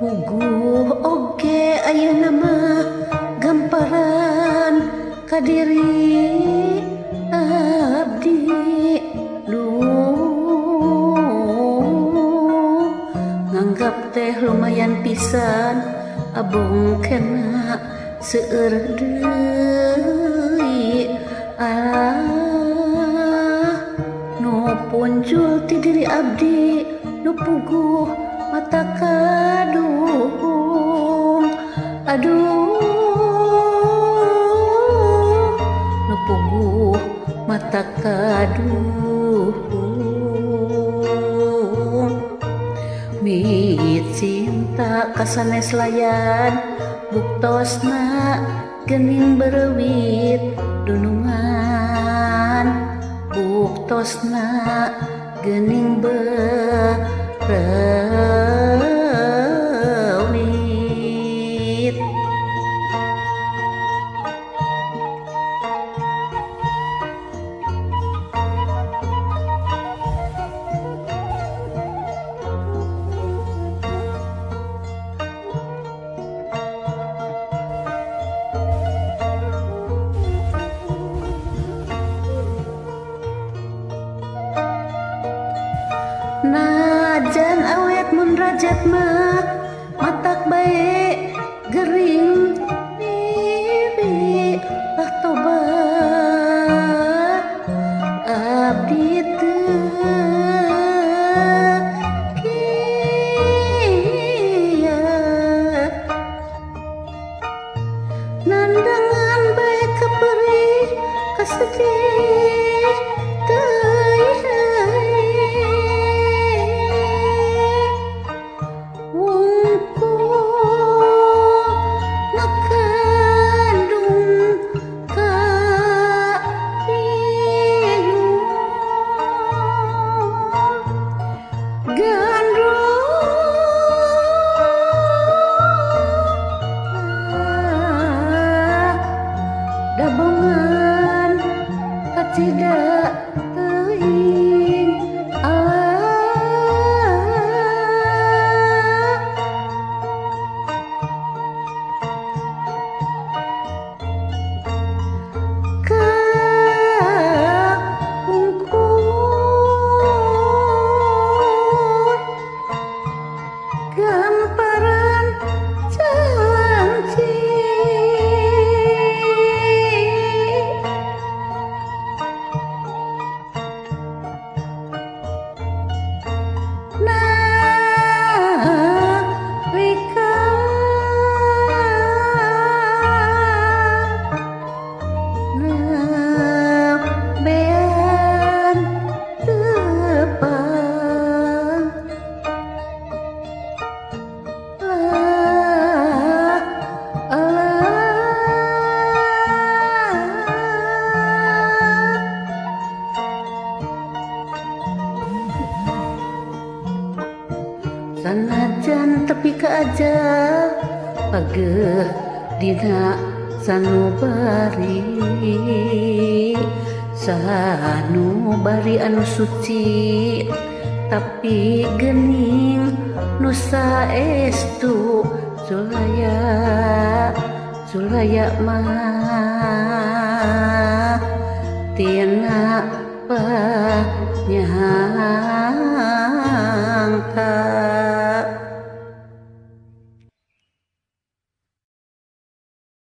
Puguh oge ayeuna mah gamparan ka diri abdi nu nganggap teh lumayan pisan abong kena seueur deui. Alah, nu punjul ti diri abdi nu puguh mata kaduhung. Aduh, nu puguh mata kaduhung. Micinta ka sanes layan buktosna geuning bereuwit dunungan, buktosna geuning bereuwit. Najan awet mun rajat mah matak bae gering bibi lah tobat abdi teu kiat nandangan bae kaperih kasedih teuing. Wungkul ngakandung kabingung gandrung dabongan kacida teuing. Allah, kapungkur gamparan janji nalika nembean tepang lah Allah. Sanajan tepi ka aja pageuh dina sanubari, sanubari anu suci tapi geuning nu saestu sulaya sulaya mah tina panyakit.